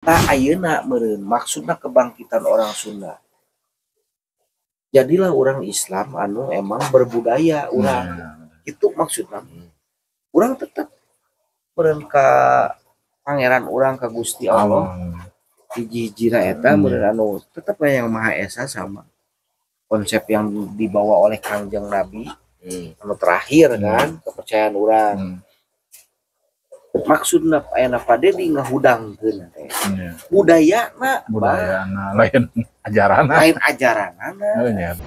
Tah ayeuna meureun maksudna kebangkitan orang Sunda. Jadilah orang Islam anu emang berbudaya urang. Itu maksudna. Urang tetap meureun ka pangeran urang, ka Gusti Allah. Hiji-hijina eta meureun anu tetep yang Maha Esa, sama konsep yang dibawa oleh Kangjeng Nabi anu terakhir kan kepercayaan urang. Maksudna ayeuna Pak Dedi ngahudangkeun teh budayana. Budayana, lain ajaran. Lain ajaranana. Oh, nya.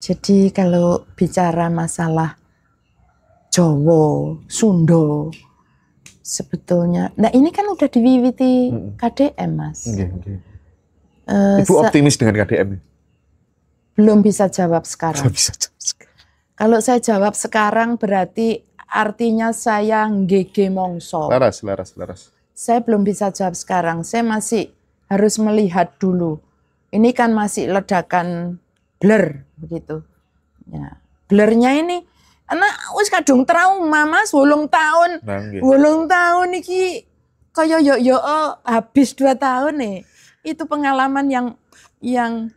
Jadi kalau bicara masalah Jawa, Sunda, sebetulnya, nah ini kan udah diwiwiti KDM, Mas. Nggih. Ibu optimis dengan KDM? Belum bisa jawab sekarang. Belum bisa jawab sekarang. Kalau saya jawab sekarang berarti artinya saya nggege mongso. Laras, laras, laras. Saya belum bisa jawab sekarang. Saya masih harus melihat dulu. Ini kan masih ledakan blur begitu. Ya, blurnya ini anak wis kadung trauma, Mas, 8 tahun. Nah, nggih. 8 tahun iki kaya yo yo, oh, habis 2 tahun nih. Itu pengalaman yang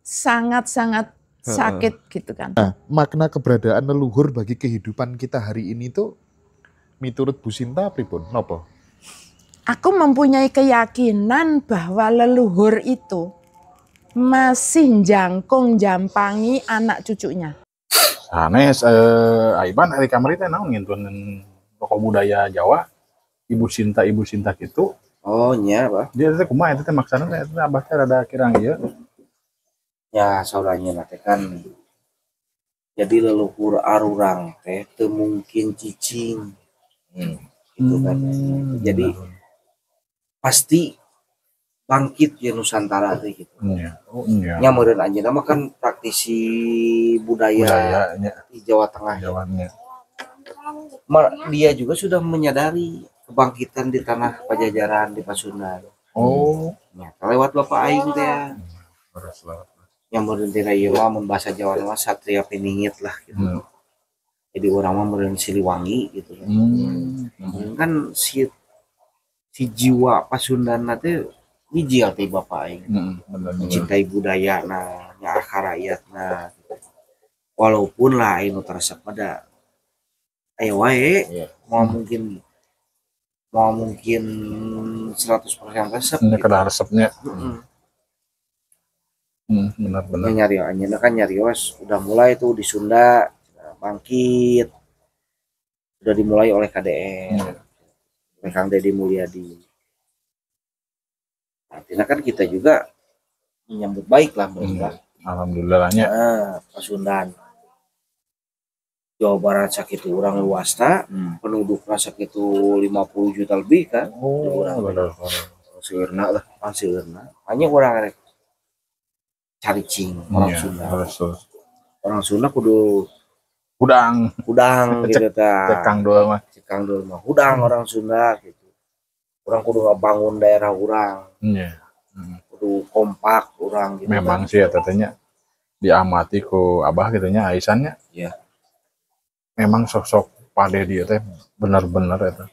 sangat-sangat sakit gitu kan. Nah, makna keberadaan leluhur bagi kehidupan kita hari ini tuh miturut Bu Sinta pripun? Napa? Aku mempunyai keyakinan bahwa leluhur itu masih jangkung jampangi anak cucunya. Sanes Aiban ari kamari teh naon ngintun tokoh budaya Jawa, Ibu Sinta, Ibu Sinta gitu. Oh nya, Pak. Dia teh kumaha eta teh maksana teh eta, Abah teh rada kirang ieu. Ya, sauranya teh kan jadi leluhur arurang teh teu mungkin cicing gitu kan. Jadi pasti bangkit ya Nusantara teh gitu. Iya. Oh iya. Nya meureun anjeunna mah kan praktisi budaya, Budayanya di Jawa Tengah. Jawanya. Dia juga sudah menyadari kebangkitan di tanah Pajajaran, di Pasundan. Oh. Ya, lewat bapak aing teh ya. Leres lah. Yang meureun teh ieu mah mun bahasa Jawa mah Satria Piningit lah gitu. Jadi urang mah meureun Siliwangi gitu kan. Kan si si jiwa Pasundan teh bijil teh bapak aing. Bener, bener. Mencintai budaya, nah nya akar rakyat, nah gitu. Walaupun lah aing nu teresep pada aya wae mau mungkin 100% resep Ini gitu. kedah resepnya. Heeh. Benar benar. Ini nyari anjeunna kan nyarios udah mulai tuh di Sunda bangkit, sudah dimulai oleh KDM, oleh Kang Deddy Mulyadi. Artinya kan kita juga menyambut baik lah mereka. Alhamdulillahnya. Nah, Pasundan Jawa Barat sakitu urang luasna, penduduknya sakitu 50 juta lebih kan. Oh, Urang. benar benar. Seueurna lah. Seueurna. Hanya urang rek caricing orang Sunda. Terus, terus. Orang Sunda kudu Hudang, hudang gitu ta. Cek Kang Doel mah. Cek Kang Doel mah hudang orang Sunda gitu. Urang kudu ngabangun daerah urang, kudu kompak urang gitu Memang kan. sih ya tetehnya diamati ku Abah gitu nya aisannya. Memang sosok Pak Dedi teh bener-bener eta.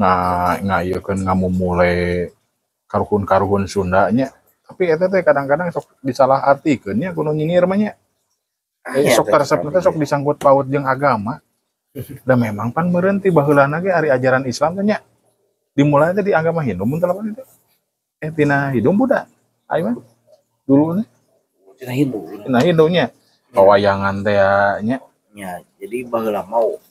Nah, ngayekeun ngamumule karuhun-karuhun Sundanya. Tapi eta teh kadang-kadang sok disalahartikeun nya ku nu nyinyir mah nya. Ya, Sok teh, karesep teh sok disangkut paut jeung agama. Da memang pan meureun ti baheulana ge ari ajaran Islam teh nya dimulai teh di agama Hindu mun teu lapan itu. Tina Hindu Buddha. Ayo mah dulu nih Tina Hindu. tina Hindu nya. Pewayangan teh ya, nya. Ya, jadi baheula mau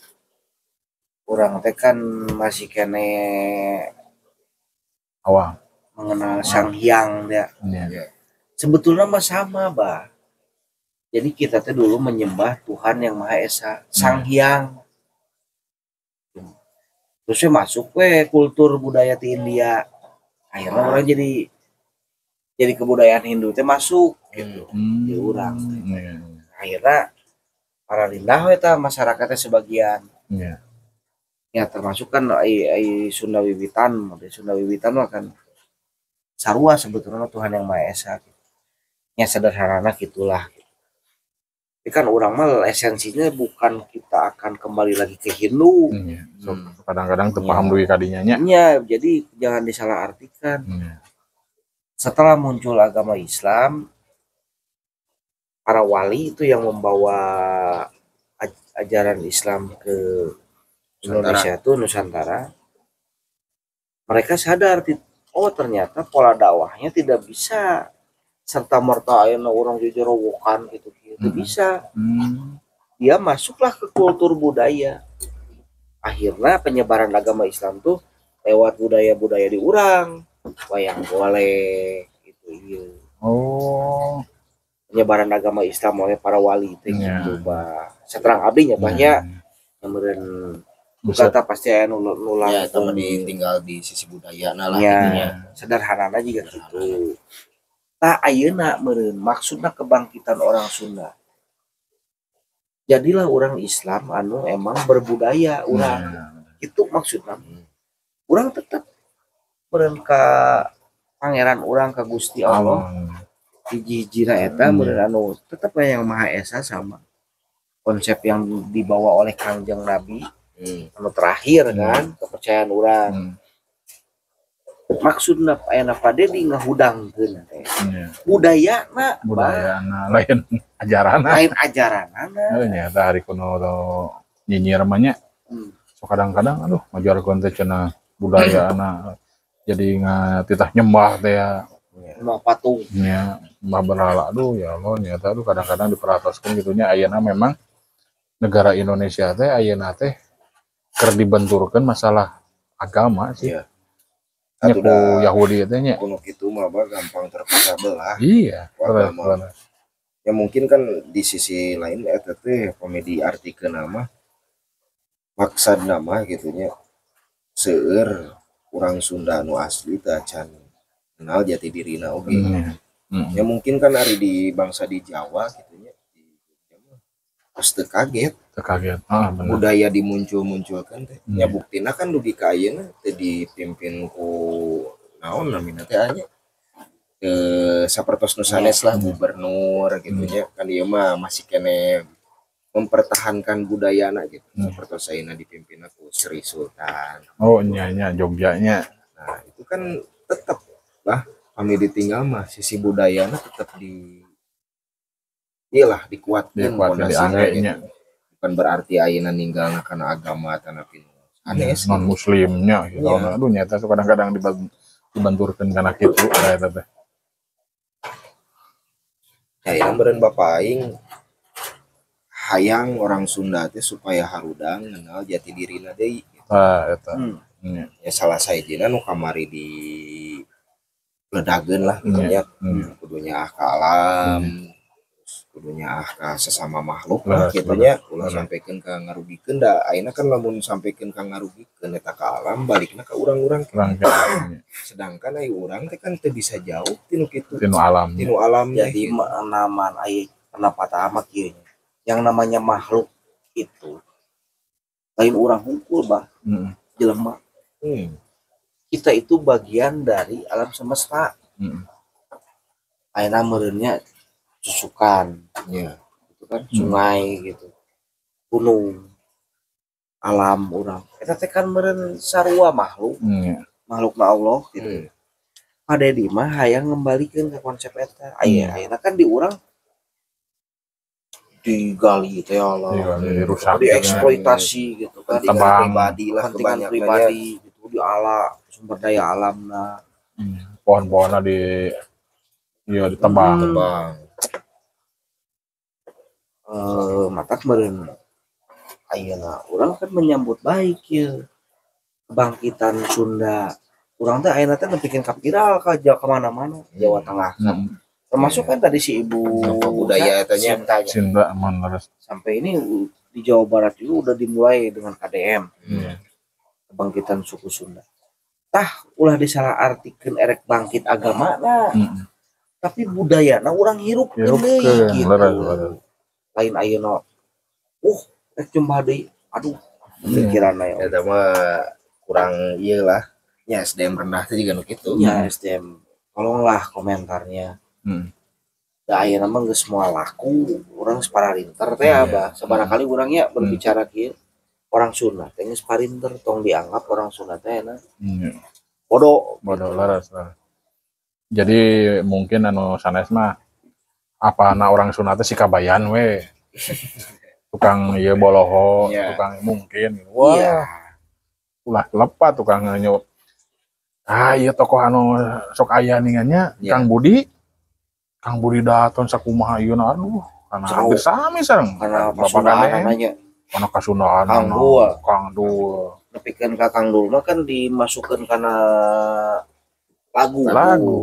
urang teh kan masih keneh Awal. Mengenal Sang Hyang ya. Sebetulnya mah sama, Bah. Jadi kita tuh dulu menyembah Tuhan Yang Maha Esa, Sang Hyang. Terusnya masuk we kultur budaya di India. Akhirnya orang jadi kebudayaan Hindu teh masuk gitu di urang. Akhirnya para lillah we tah masyarakatnya sebagian. Ya, termasuk kan ai, ai Sunda Wiwitan, model Sunda Wiwitan mah kan Sarua sebetulnya Tuhan yang Maha Esa gitu. Ya sederhana gitulah gitu. Tapi kan urang mah esensinya bukan kita akan kembali lagi ke Hindu. Iya. So, kadang-kadang teu paham dugi kadinya nya. Ya, jadi jangan disalahartikan. Setelah muncul agama Islam, para wali itu yang membawa ajaran Islam ke Indonesia itu, Nusantara. Mereka sadar, oh ternyata pola dakwahnya tidak bisa serta merta ayeuna urang jojorowokan gitu gitu bisa. Dia masuklah ke kultur budaya. Akhirnya penyebaran agama Islam tuh lewat budaya-budaya di urang, wayang golek gitu, iya. Penyebaran agama Islam oleh para wali itu gitu, bah. Saterang abdi nya, bah, nya, meureun Bisa. Kata pasti aya nu nu Ya, itu mah langkung. Ditinggal di sisi budaya nah lah Ya, gitunya. Sederhanana juga gitu. Tah, ayeuna meureun maksudna kebangkitan orang Sunda. Jadilah orang Islam anu emang berbudaya urang. Itu maksudna. Urang tetap meureun ka pangeran urang, ka Gusti Allah, Allah. Hiji-hijina eta meureun anu tetep we yang Maha Esa, sama konsep yang dibawa oleh Kangjeng Nabi anu terakhir kan kepercayaan urang. Maksudna ayeuna Pak Dedi ngahudangkeun teh budayana, Bah. Budayana, lain ajaran. Lain ajaranana. Nya eta hari kuno nyinyir mah nya. So kadang-kadang aduh, ngajarkeun teh cenah budayana, jadi ngatitah nyembah teh ya. Mau patung. Nya nyembah berhala, aduh ya Allah, nyata aduh, kadang-kadang diperhatoskeun gitu nya. Ayeuna memang negara Indonesia teh ayeuna teh keur dibenturkeun masalah agama sih. Nya Atuh ku da Yahudi teh nya. Kuno kitu mah, Bah, gampang terpecah belah. Iya, Agama. Bener. Ya mungkin kan di sisi lain eta teh komedi artikeun nama maksad nama gitu nya, seueur urang Sunda nu asli teh acan kenal jati dirina oge. Ya mungkin kan ari di bangsa di Jawa gitu nya, di Jogja mah geus teu kaget. Teu kaget. Ah, bener. Budaya dimuncul-munculkan teh. Ya buktina kan dugi ka ayeuna teh dipimpin ku naon namina teh anya, sapertos nu sanes lah, gubernur gitu nya kan, ieu mah masih keneh mempertahankan budayana gitu, sapertos ayeuna dipimpin ku Sri Sultan. Oh nya nya, Jogja nya. Nah, itu kan tetep lah kami ditinggal mah sisi budayana tetep di iyalah, dikuatkeun Dikuatkeun, pondasina diangge gitu. Nya. Bukan berarti ayeuna ninggalna kana agama atanapi nu sanes Non gitu. Muslimnya gitu. Iya. Aduh, nyata tuh kadang-kadang dibenturkeun kana kitu eta teh. Ya ayeuna meureun bapa aing hayang orang Sunda teh supaya harudang ngenal jati dirina deui gitu. Tah eta. Nya. Ya salah sahijina nu kamari di ledageun lah gitu nya. Kudu nyaah ka alam, terus kudu nyaah ka sesama makhluk lah gitu nya, ulah sampikeun ka ngarugikeun, da ayeuna kan lamun sampikeun ka ngarugikeun eta ka alam, balikna ka urang-urang. Urang keneh. Sedangkan ai urang teh kan teu bisa jauh tinu kitu. Tinu alam. Tinu alam teh Jadi gitu. Naman ai pendapat amat kieu nya. Yang namanya makhluk itu lain urang hungkul, bah, jelema. Kita itu bagian dari alam semesta. Ayeuna meureunnya susukan gitu kan, sungai gitu, gunung, alam urang. Eta teh kan meureun sarua makhluk, makhlukna Allah gitu. Pak Dedi mah hayang ngembalikeun ke konsep eta. Aya ayeuna kan di urang digali teh Allah. Digali, dirusak gitu. Dieksploitasi gitu kan. Kepentingan Tebang. pribadi lah Kepentingan kebanyakannya. Pribadi gitu, di ala sumber daya alamna. Pohon-pohonnya di iya ditebang. Tebang. Matak meureun ayeuna urang kan menyambut baik ya kebangkitan Sunda. Urang teh ayeuna teh nepikeun ka viral ka Jawa, kemana-mana, Jawa Tengah. Termasuk kan tadi si ibu Budaya eta nya. Sintanya. Cinta aman terus. Sampai ini di Jawa Barat juga udah dimulai dengan KDM, kebangkitan suku Sunda. Tah, ulah disalah artikeun erek bangkit agama nah, tapi budaya nah urang hirupkeun deui Hirupkeun, gitu. Leres, leres. Lain ayeuna rek nyembah deui. Aduh, pikiranna ya. Eta mah kurang ieu lah. Ya SDM rendah teh juga nu kitu. Ya SDM Tolonglah komentarnya. Da ayeuna mah geus moal laku, urang geus pararinter teh, Abah. Sabaraha kali urang nya berbicara kieu, orang Sunda teh geus parinter, tong dianggap orang Sunda teh na bodoh. Bodoh, leres, leres. Jadi mungkin anu sanes mah apa na orang Sunda teh si kabayan we. Tukang ieu boloho, tukang mungkin. Wah, ulah lepat tukang nyop. Ah, iya tokoh anu sok aya ningannya, Kang Budi. Kang Budi Dalton sakumaha ieu, aduh, karena Seru. Hampir sami sareng. Karena Bapak Pasundaan Kane. Namanya. Karena kasundaan. Kang Dul. Kang Dul. Nepikeun ka Kang Dul mah kan dimasukkeun kana lagu. Lagu.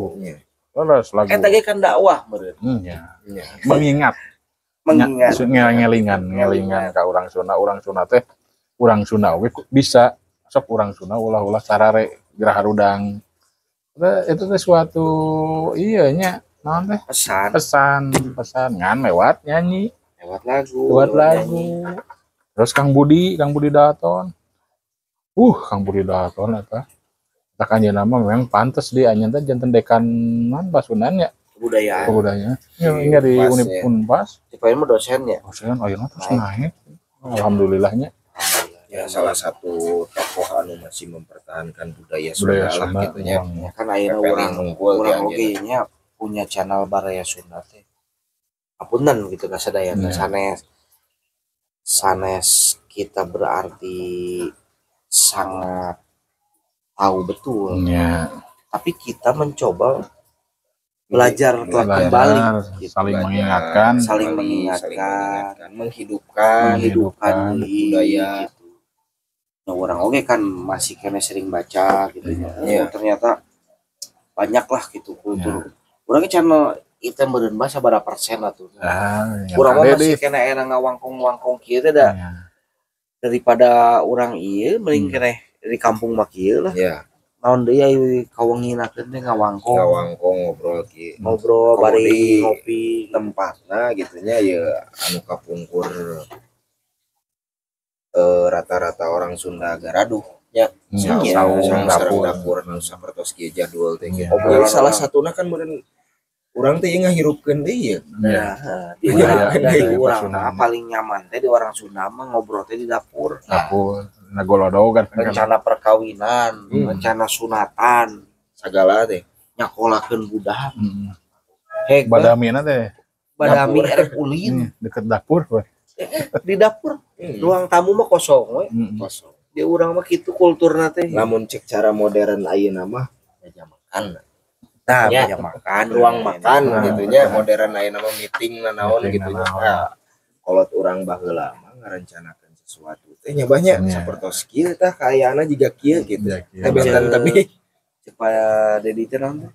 Terus lagu. Eta ge kan dakwah meureun. Ya. Mengingat. Mengingat. Ngelingan, ngelingan ka orang Sunda teh, orang Sunda we bisa sok orang Sunda ulah-ulah sarare gerah harudang. Itu teh suatu iya nya naon teh Pesan. Pesan, pesan ngan lewat nyanyi, lewat lagu. Lewat lagu. Nyanyi. Terus Kang Budi, Kang Budi Dalton. Kang Budi Dalton eta. Tak anjeunna mah memang pantes di anjeun teh janten dekan non Pasundan ya, Kebudayaan. Kebudayaan. Ya, Di enggak di Unpas, Unip ya. Unpas. Siapa mah dosennya. Dosen ayeuna terus naik. Alhamdulillahnya. Ya, salah satu tokoh anu masih mempertahankan budaya Sunda Budaya lah Sunda gitu nya. Memang. Kan ayeuna Pepeling urang unggul urang ti oge nya punya channel Baraya Sunda teh. Apunten gitu ka sadayana, sanes sanes kita berarti sangat tahu betul. Tapi kita mencoba belajar telah Belajar, kembali gitu. Saling Belajar, mengingatkan, Saling kembali, mengingatkan. Saling mengingatkan, menghidupkan, menghidupkan menghidupkan deui, budaya. Gitu. Nah, orang oge kan masih kena sering baca gitu ya. Oh, ternyata banyak lah gitu kultur. Urang channel itu meureun bah sabaraha persen atuh. Ah, ya, Urang mah kade masih deh. kena enak ngawangkong-wangkong kieu teh da daripada urang ieu mending keneh di kampung mah kieu lah. Naon deui aya kawenginakeun teh ngawangkong. Ngawangkong ngobrol ki. Ngobrol bari Komodi. Ngopi. Tempatna gitu nya ya anu kapungkur rata-rata orang Sunda garaduh nya. Iya, Saung, saung, sareng dapur. Dapur nu sapertos kieu jadul teh gitu. Obrolan Salah orang. satuna kan meureun urang teh ngahirupkeun deui ya. Iya. Nah, di Budaya, urang dari budaya urang Sunda. mah paling nyaman teh di orang Sunda mah ngobrol teh di dapur. Dapur, ngagolodog kan. Rencana perkawinan, rencana sunatan, Sagala teh. Nyakolakeun budak. Heg Badamina teh. Badami Dapur. Erek ulin Deket dapur we. Di dapur. Ruang tamu mah kosong we. Kosong. Di urang mah kitu kulturna teh. Lamun cek cara modern ayeuna mah meja makan. Nah, Ya. meja makan, Ruang makan Nah, gitu nya, modern ayeuna mah meeting nanaon Meeting gitu nya. nanaon. Nah, kolot urang baheula mah ngarencanakeun sesuatu teh nya banyak sapertos kieu tah kaayana jiga kieu gitu. Ya, kieu. Teh benten tapi Supaya Dedi teh naon teh?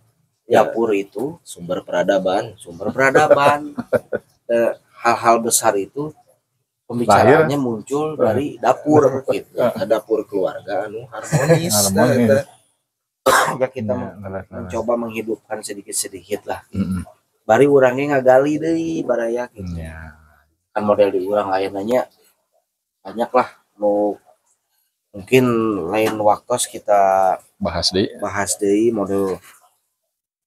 Ya. Dapur itu sumber peradaban. Sumber peradaban. Hal-hal besar itu pembicaraannya muncul dari dapur gitu. Ya, dapur keluarga anu harmonis tah, Harmonis. eta. Ya kita Ya, leres, leres. mencoba menghidupkan sedikit-sedikit lah. Bari urangnya ngagali deui baraya gitu. Kan model di urang ayeuna banyak lah nu mungkin lain waktu kita Bahas di bahas deui, model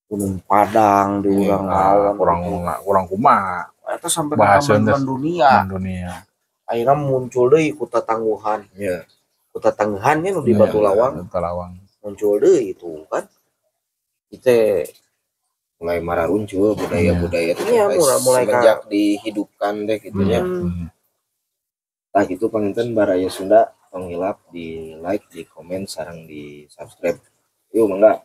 Gunung Padang di urang Ah, naon kurang gitu. Kurang kumaha Eta sampai ke Bahaseun kemajuan teh. dunia Dunia. Akhirnya muncul deui Kuta Tangguhan. Kuta Tangguhan nya nu di Batu Lawang. Batu Lawang. Muncul deui itu kan kita Mulai mararuncul budaya-budaya itu Iya, sampai mulai semenjak dihidupkan deh gitu ya. Nah gitu panginten Baraya Sunda, tong hilap di like, di komen, sareng di subscribe. Yuk mangga.